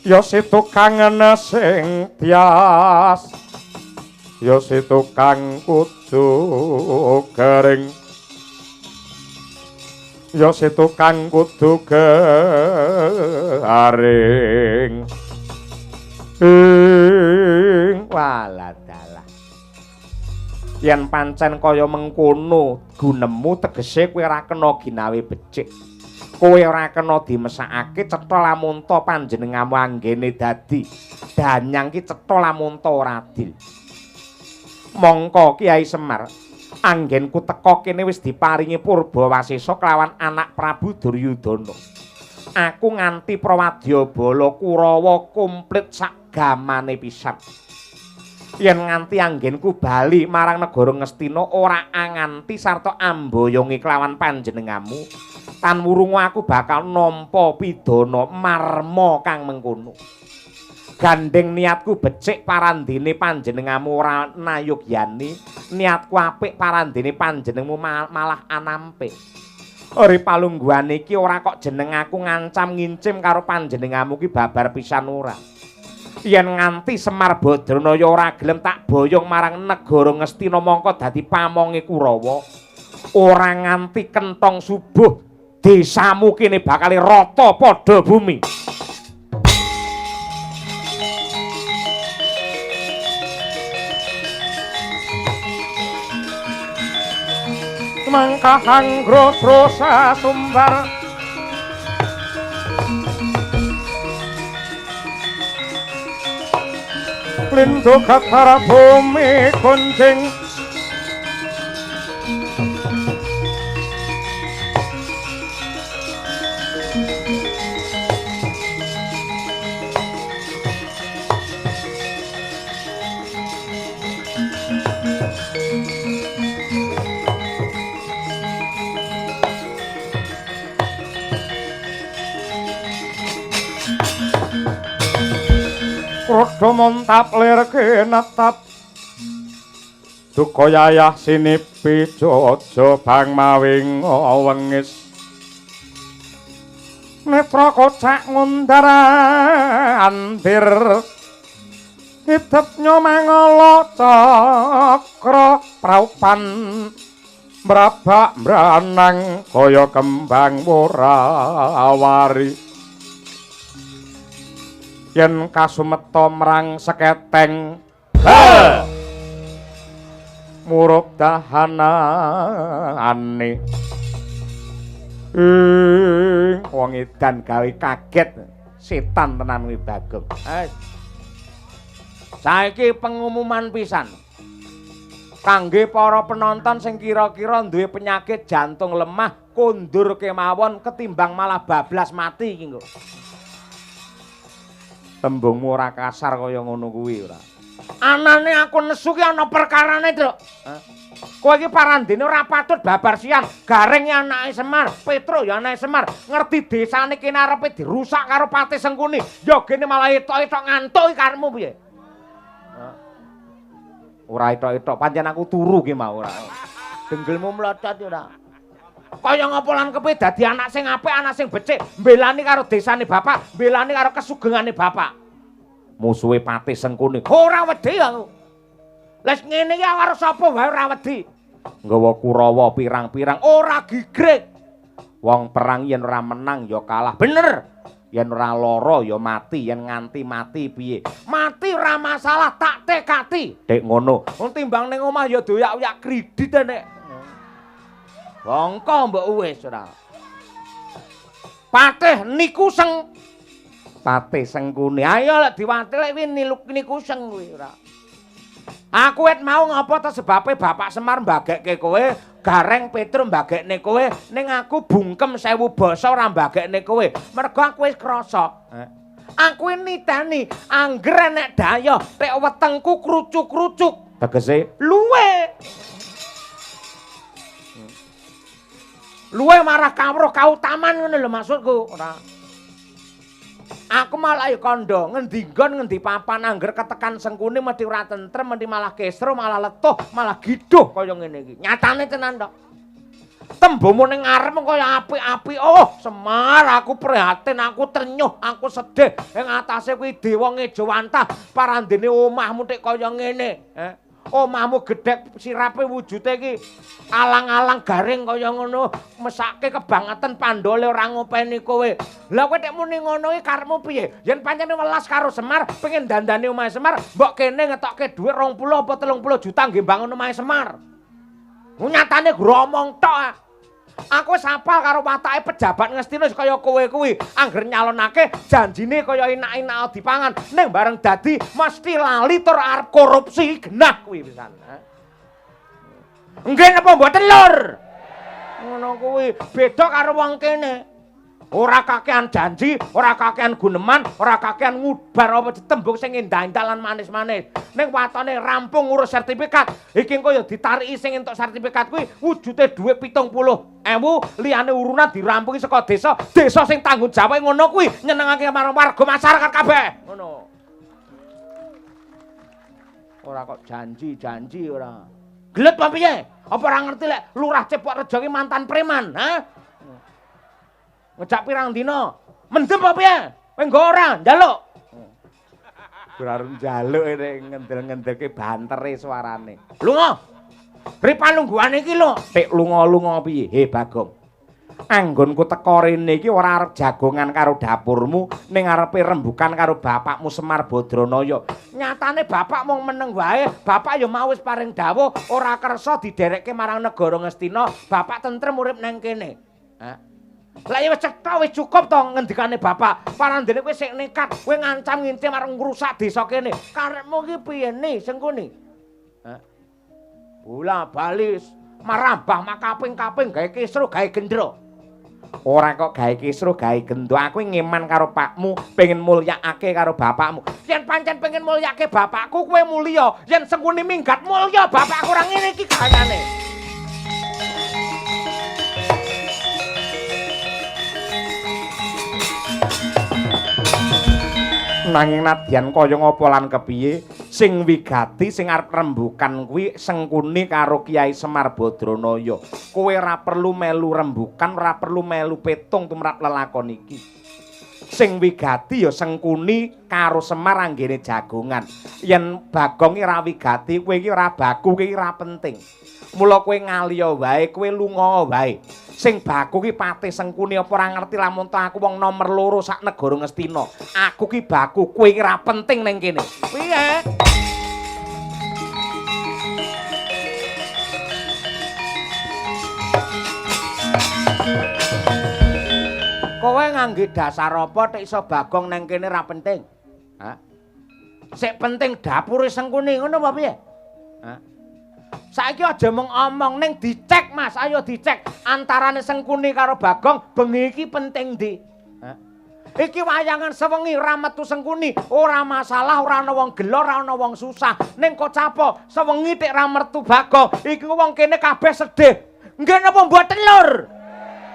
Ya si tukang sing tias, ya si tukang kudu gering, ya si tukang kudu garing. Ing waladalah. Yen pancen kaya mengkono gunemu tegese kowe ora kena ginawe becik. Kowe ora kena dimesakake cetha lamunta panjenenganmu anggene dadi danyang ki cetha lamunta ora adil. Mongko Kiai Semar, anggenku teka kene wis diparingi purba wasesa kelawan anak Prabu Duryudana. Aku nganti prawadyabala Kurawa komplit sak gamane pisan. Yen nganti anggenku bali marang negara Ngastina ora anganti sarta amboyongi kelawan panjenenganmu, tan wurungu aku bakal nampa pidana marma kang mengkono. Gandeng niatku becik parandene panjenenganmu ora nayogyani, niatku apik parandene panjenengmu malah anampik. Ori palungguhane iki ora kok jeneng aku ngancam ngincim karo panjenenganmu ki babar pisan ora. Yen nganti Semar Badranaya ora gelem tak boyong marang negara Ngastina mongko dadi pamonge Kurawa, ora nganti kentong subuh desamu kene bakal rata padha bumi. Mangkahang grosa sumbar lindo katara bumi kuncing, Rodo montap lir kinetap duka yayah sinipi jojo bang mawing wengis netra kocak ngundar andir idep nyomangala cakra praupan mrabak mbranang kaya kembang worawari. Yen kasumeta marang seketeng murup dahanane. Wong edan gawe kaget setan tenan kuwi Bagong. Saiki pengumuman pisan kangge para penonton sing kira-kira duwe penyakit jantung lemah kondur kemawon ketimbang malah bablas mati iki nggo. Tembungmu ora kasar kaya ngono kuwi ora. Anane aku nesu ki ana perkarane, Truk. Kowe iki parandene ora patut babar sian. Gareng ya anake Semar, Petro ya anake Semar. Ngerti desane kene arepe dirusak karo Patih Sengkuni. Ya gene malah etok-etok ngantuk iki karepmu piye? Ora etok-etok, pancen aku turu ki mau ora. Denggelmu mlocot ora. Kaya ngapa lan kepe dadi anak sing apik, anak sing becik, mbelani karo desane bapak, mbelani karo kesugengane bapak. Musuhe Patih Sengkuni. Ora wedi aku. Lah ngene iki karo sapa wae ora wedi. Nggawa Kurawa pirang-pirang ora gigrek. Wong perang yen ora menang ya kalah. Bener. Yen ora lara ya mati, yen nganti mati piye? Mati ora masalah, tak tekati. Dek ngono. Wong timbang ning omah ya doyak-oyak kredit nek. Bongko mbok wis ora. Patih niku seng Patih Sengkuni. Ayo lek diwati lek kuwi niku seng kuwi ora. Aku wit mau ngapa ta sebabe Bapak Semar mbagekke kowe, Gareng Petro mbagekne kowe, ning aku bungkem 1000 basa ora mbagekne kowe. Mergo aku wis krasa. Aku niteni angger enek daya tek wetengku krucuk-krucuk. Tegese luwe. Luwe marah kawruh kautaman ngono lho maksudku ora. Aku malah ya kandha ngendi nggon ngendi papan angger ketekan Sengkuni mesti ora tentrem, mesti malah kesro, malah letuh, malah giduh kaya ngene iki. Nyatane tenan tok. Tembungmu ning ngarep kaya apik-apik. Oh, Semar, aku prihatin, aku trenyuh, aku sedih. Ing atase kuwi dewa ngejawantah parandene omahmu tek kaya ngene. Omahmu gedhek sirape wujude iki alang-alang garing kaya ngono, mesake kebangetan pandole ora ngopeni kowe. Lah kowe tek muni ngono iki karepmu piye? Yen pancen welas karo Semar, pengen dandani omahe Semar, mbok kene ngetokke dhuwit 20 apa 30 juta nggih bangun omahe Semar. Nyatane gromong tok. Aku wis apal karo watake pejabat Ngastina wis kaya kowe kuwi. Angger nyalonake janjine kaya enak-enak dipangan, ning bareng dadi mesti lali tur arep korupsi genah kuwi pisan. Nggih napa mboten, Lur? Ngono kuwi beda karo wong kene. Ora kakean janji, ora kakean guneman, ora kakean ngubar apa tembung sing endah-endah lan manis-manis. Ning watone rampung ngurus sertifikat, iki engko ya ditariki sing entuk sertifikat kuwi wujude dhuwit 70.000, liyane urunan dirampungi saka desa, desa sing tanggung jawab ngono kuwi nyenengake marang warga masyarakat kabeh. Ngono. Ora kok janji-janji ora. Gelet apa piye? Apa ora ngerti lek Lurah Cepok Rejo ki mantan preman, ha? Ngejak pirang dina? Mendem apa piye? Kowe nggo ora njaluk? Ora arep njaluk nek ngendel-ngendelke bantere suarane. Lunga. Ri palungguhane iki lho. Tek lunga-lunga piye? He Bagong. Anggonku teko rene iki ora arep jagongan karo dapurmu, ning arepe rembukan karo bapakmu Semar Badranaya. Nyatane bapak mung meneng wae, bapak ya mau wis paring dawuh ora kersa diderekke marang negara Ngastina, bapak tentrem urip nang kene. Hah? Lah ya wis cetha wis cukup to ngendikane bapak. Parandene kowe sik nekat, kowe ngancam ngincim arep ngrusak desa kene. Karepmu iki piye ni Sengkuni? Hah? Bola bali marambah makaping-kaping gawe kisruh gawe gendro. Ora kok gawe kisruh gawe gendro. Aku ngeman karo pakmu, pengen mulyakake karo bapakmu. Yen pancen pengen mulyake bapakku kowe mulya. Yen Sengkuni minggat mulya bapakku ora ngene iki kayane. Nanging nadyan kaya ngapa lan kepiye sing wigati sing arep rembukan kuwi Sengkuni karo Kyai Semar Badranaya. Kowe ora perlu melu rembukan, ora perlu melu petung tumrap lelakon iki. Sing wigati ya Sengkuni karo Semar anggene jagongan. Yen Bagong iki ora wigati, kowe iki ora baku, kowe iki ora penting. Mula kowe ngaliya wae, kowe lunga wae. Sing baku ki Patih Sengkuni apa ora ngerti lamun to aku wong nomer 2 sak negara Ngastina. Aku ki baku, kowe iki ora penting ning kene. Piye? Kowe ngangge dasar apa tek iso Bagong nang kene ora penting? Hah? Sik penting dapure Sengkuni ngono apa piye? Hah? Saiki aja mung omong ning dicek Mas, ayo dicek antarane Sengkuni karo Bagong bengi iki penting ndi? Hah? Iki wayangan sewengi ora metu Sengkuni, ora masalah, ora ana wong gelo, ora ana wong susah. Ning kok capo sewengi tek ra mertu Bagong, iki wong kene kabeh sedih. Nggih napa mboten, Lur?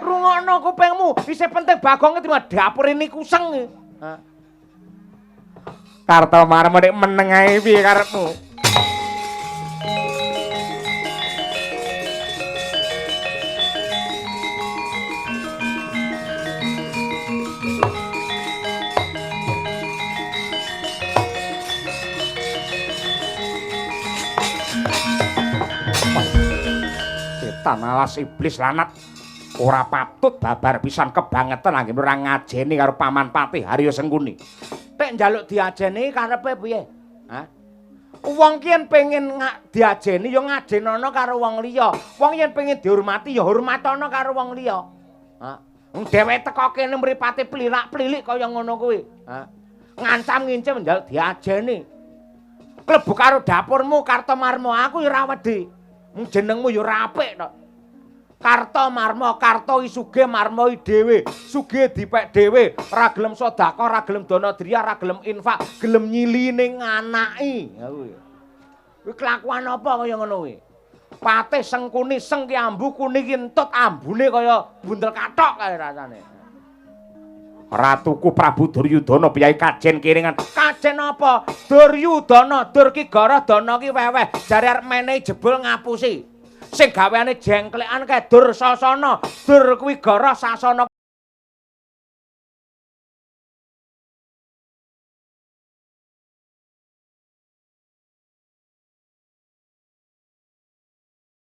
Rungokno kupingmu, isih penting Bagonge timbang dapure niku seng. Hah? Kartomarma nek meneng ae piye karepmu? Setan alas iblis lanat ora patut babar pisan kebangetan anggene ora ngajeni karo Paman Patih Haryo Sengkuni. Tek njaluk diajeni karepe piye? Hah? Wong ki yen pengen diajeni ya ngajenono karo wong liya. Wong yen pengen dihormati ya hormatono karo wong liya. Hah? Wong dheweke teko kene mripate plirak-plilik kaya ngono kuwi. Hah? Ngancam ngincim njaluk diajeni. Klebu karo dapurmu Kartomarma aku ya ora wedi. Mung jenengmu ya ora apik tok. Kartomarma, Karto iki sugih marma iki dhewe, sugih dipek dhewe, ora gelem sedekah, ora gelem dana driya, ora gelem infak, gelem nyili ning anake. Ha kuwi. Kuwi kelakuan apa kaya ngono kuwi? Patih Sengkuni seng ki ambu kuni ki entut ambune kaya buntel kathok kae rasane. Ratuku Prabu Duryudana piyai kajen kiringan. Kajen apa? Duryudana, dur ki goroh, dana ki weweh. Jare arep menehi jebul ngapusi. Sing gaweane jengklekan kae Dursasana. Dur kuwi goroh, sasana.